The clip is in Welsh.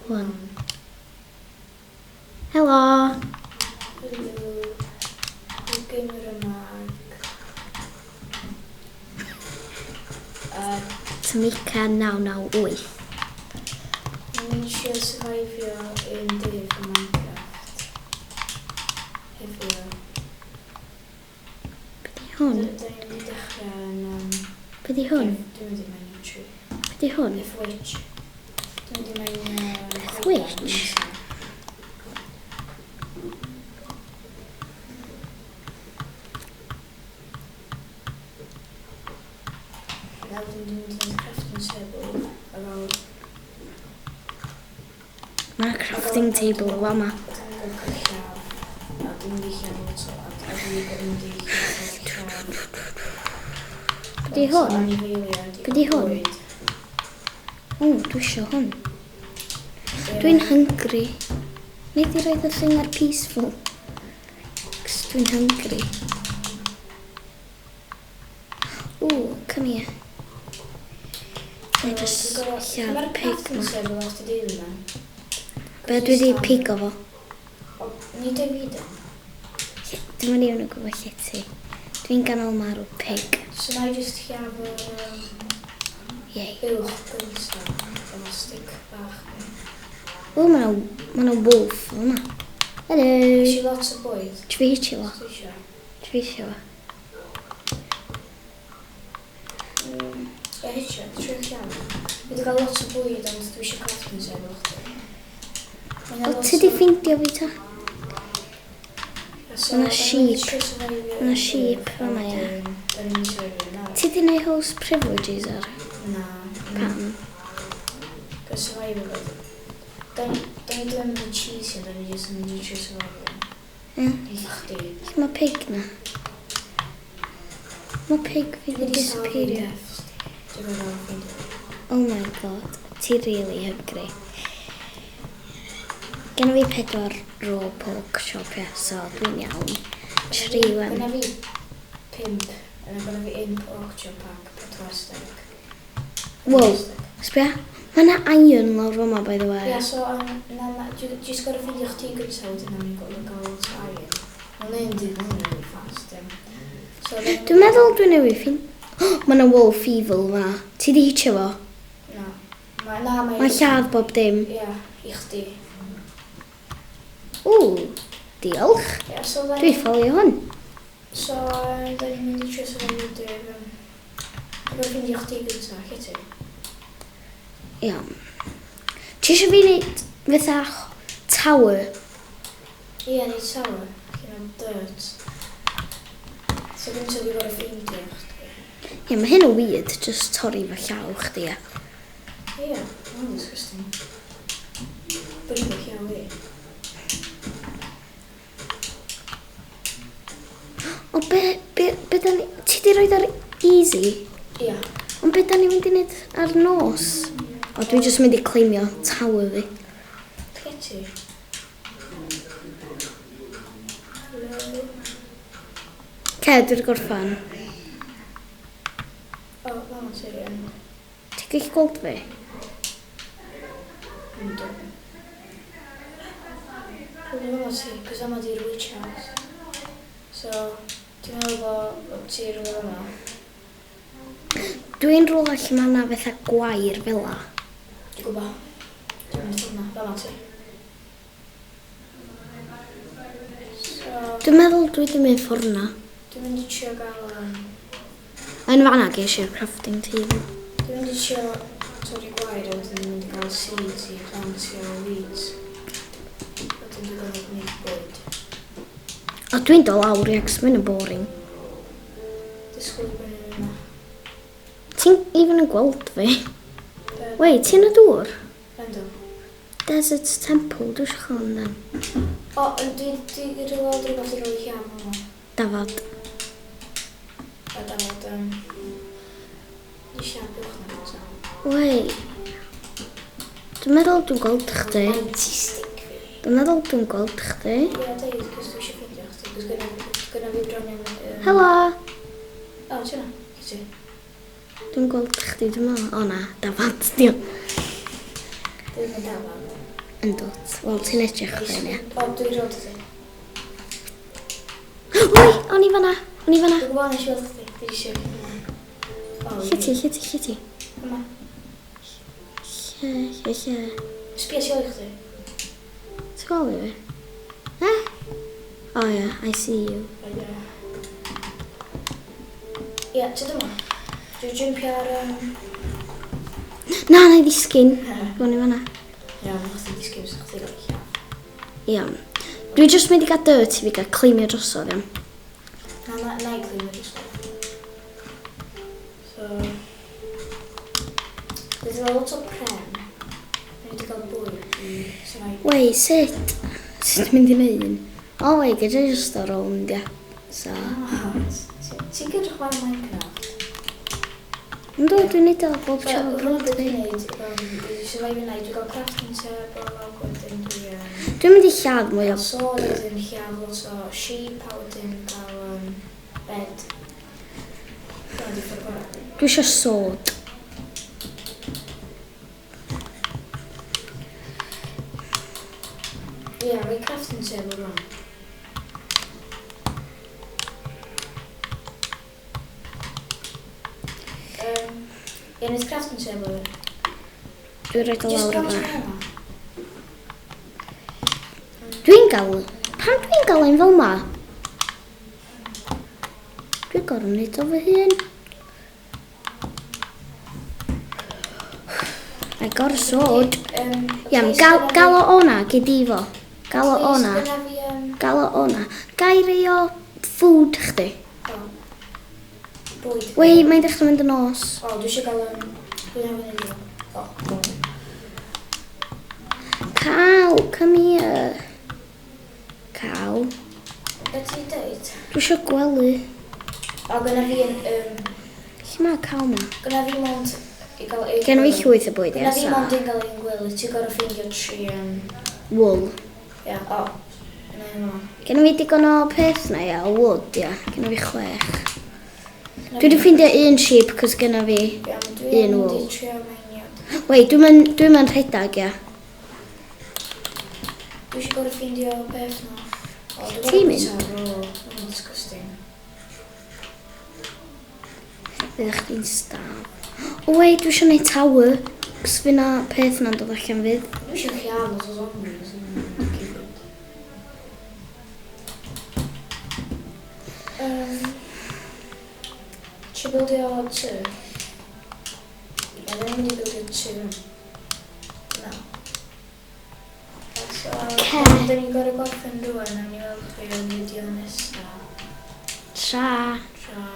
Wan. Helo! Helo. Dwi'n gamer yma ag... Tamika 998. Ni'n eisiau survivio un dydd yn Minecraft. Heddiw. Be di hwn? Da ni'n mynd i dechrau yn... Um, Be di hwn? Dwi'n mynd i mewn i tree. Be di hwn? Death Witch. Dwi'n mynd i mewn... Death Witch? Na, dwi'n mynd i crafting table. Efo... Mae'r crafting table o fama. Dwi'n mynd i llaw. A dwi'n mynd i llaw lot o... A dwi'n mynd i llaw. Be di hwn? Anifeiliaid i Be di hwn? bwyd. O, dwi isio hwn. Dwi'n hungry. Nid i roed y thing ar peaceful. Cos dwi'n hungry. Ooh, come here. Na i just lladd pig ma. Mae'r crafting table off yma. Be dwi wedi pigo fo. Nid o fi dyn. Dwi'n mynd i yn gwybod lle ti. Dwi'n ganol marw pig. So na i just lladd yr Yay. uwch gynta efo stick bach. O, mae ma 'na wolf yma. Hello. Nes i lot o bwyd. Ti fi hitio fo? Ti isio? Ti fi hitio fo? Ie, hitio. Trio lladd. Dwi wedi cael lot o bwyd, ond dwi eisiau crafting table chdi. Ma' 'na O, lot ti di ffeindio fi ta? So, Ma' 'na da ni'n mynd i sheep. trio survivio Ma' 'na un sheep dydd, a fama, ie. wedyn Da ni'n mynd i survivio un arall. Ti di neud host privileges ar? Na. Pam? Cos survival. Da ni da ni ddim yn mynd i cheesy, da ni jyst yn mynd i trio survivio. Ie. I chdi. Lle mae pig na? Mae pig fi di disappeario. Dwi'n gwybod ffeindio. Oh my God, ti really hungry. Gen fi pedwar raw pork chop, ie, so dwi'n iawn. Tri wan. Gynna fi pump, yna gynna fi un pork chop ac pedwar steak. Wow. Sbia, mae yna iron lawr fama, by the way. Ia, so, na, na, jyst gorau ffeindio chdi gyntaf, wedyn am i'n gael lot o iron. Mae'n un dydd, mae'n really fast, ie. So, then- Dwi'n meddwl dwi'n newid ffin... Mae yna wolf evil fa. Ti di hitio fo? Na. Ma, na, mae... Mae'n lladd bob dim. Ia, i chdi. Ww, diolch. Ia, so, then... Dwi'n ffolio hwn. So, da ni'n mynd i trio survivio dydd. Dwi'n gorau ffeindio chdi gyntaf, lle ti? Iawn. Ti eisiau fi wneud fatha tower? Ie, neud tower. Allan o dirt. So, gyntaf dwi'n gorau ffeindio chdi. Ie, mae hyn yn weird, just torri fy llaw chdi, ie. Ie, mae'n disgusting. Brifo llaw fi. O, be da ni... Ti di roed ar easy? Ia. Ond be da ni'n mynd i wneud ar nos? O, dwi jyst mynd i claimio tower fi. Lle ti? Hello? Ce, dwi'n gorffan. O, fama ti yn. Ti'n gallu gweld fi? Yndw. Rwy'n fama ti, cos yma di'r witch house. So, ti'n meddwl bod ti rhywle yma? Dwi'n rhywle lle mae yna fatha gwair fel la. Dwi'n gwybod. Dwi'n mynd ffordd yna, fama ti. So, Dwi'n meddwl dwi wedi mynd ffordd yna. Dwi'n mynd i trio gael... Yn fanna ges i'r crafting table. Dwi'n mynd i trio torri gwair a wedyn dwi'n mynd i gael seeds i plantio weeds. Wedyn dwi'n gorfod gwneud bwyd. O, dwi'n dod lawr i, cos mae'n boring. Disgwyl i fyny yna. Ti'n even yn gweld fi? Wait, ti'n y dŵr? Yndw. Desert Temple, dwi eisiau chwilio amdan. O, dwi wedi weld rhywbeth i roi lladd hwnna. Dafad. A dafod, i siarad buwch na so. Wait. Dwi'n meddwl dwi'n gweld chdi. Mighty stick fi. Dwi'n meddwl dwi'n gweld chdi. Ie, deud, cos dwi eisiau ffeindio chdi, cos gynna fi bron yn... Helo! O, ti yna? Lle ti? Dwi'n gweld chdi, dwi'n meddwl. O na, dafad, diolch. Dwi'n mynd dafarn. Yn dod. Wel, ti'n edrych fel ia. O, dwi'n rhoi ti. Oi, o'n i fanna, o'n i fanna. Dwi'n gwybod nes i weld chdi. Dwi eisiau. Lle ti, lle ti, lle ti? Yma. Lle, lle, lle? Sbia tu ôl i chdi. Ti'n gweld fi? Eh? Oh yeah, I see you. O, ie. Ie, ti dyma. Dwi'n jumpio ar... Na, na i ddisgyn. O'n i fanna. Iawn, chdi disgyn, so chdi gael lladd. Iawn. Dwi jyst mynd i gael dirt i fi gael climbio drosodd, iawn. Na, na, na i climbio drosodd. So... Dwi wedi cael lot o pren. Dwi wedi cael bwyd i survive. Wei, sut? Sut mynd i wneud un? O, wei, gyda just ar ôl mynd, ia. So, Ah, Ti'n gyda chwarae Minecraft? Yndw, dwi'n neud o bob So, tro. hwnna beth dwi'n neud, i survive night, dwi'n cael crafting table, ac wedyn dwi Dwi'n mynd i lladd mwy o cael sword, a wedyn lladd lot o sheep, a wedyn cael bed. Dyna di ffordd gorau. Dwi eisiau sword. Ie, yeah, mae crafting table rwan. Ie, neud crafting table. Dwi'n rhaid o Just lawr gael yma. yma. Dwi'n gael... Pam dwi'n gael un fel ma? Dwi'n gorfod wneud o fy hun. I got a sword. Iawn, gael, gael o o'na, gyd i fo. Gael o o'na, gael o o'na. Gai rei o food chdi. Bwyd. Wei, mae'n dechrau mynd yn nos. O, dwi eisiau gael... Dwi'n angen i O, bwyd. Cow, come here. Cow. Be ti'n dweud? Dwi eisiau gwely. O, gynna fi yn... Lle mae cow ma? Gynna fi mond i gael un Gen fi gwely. llwyth o bwyd, ia, Gynna fi so. mond un gael un gwely. Ti'n gorfod ffeindio tri... Wool. Ia, o. Yna un yma. Gen fi digon o peth na, ia, o wood, ia. Gen fi 6. Dwi wedi ffeindio un sheep, cos gen fi Iawn, un dwi'n mynd i wool. trio meinio. Wei, dwi'n mynd, dwi rhedeg, ia. Dwi eisiau gorfod ffeindio beth na. O, dwi'n Ti'n gorfod mynd? bwyta raw. Mae'n disgusting. Fydd chdi'n starve. O, wei, dwi eisiau gwneud tower. Cos fydd na peth na'n dod allan fydd. Dwi eisiau lladd lot o zombies. Yn cupid. Ti bildio tŷ? Ie, dwi'n mynd i bildio tŷ fan. Na. So, Ce. da ni'n gorfod gorffen rwan, a ni weld chi yn fideo nesaf. Tra. Tra.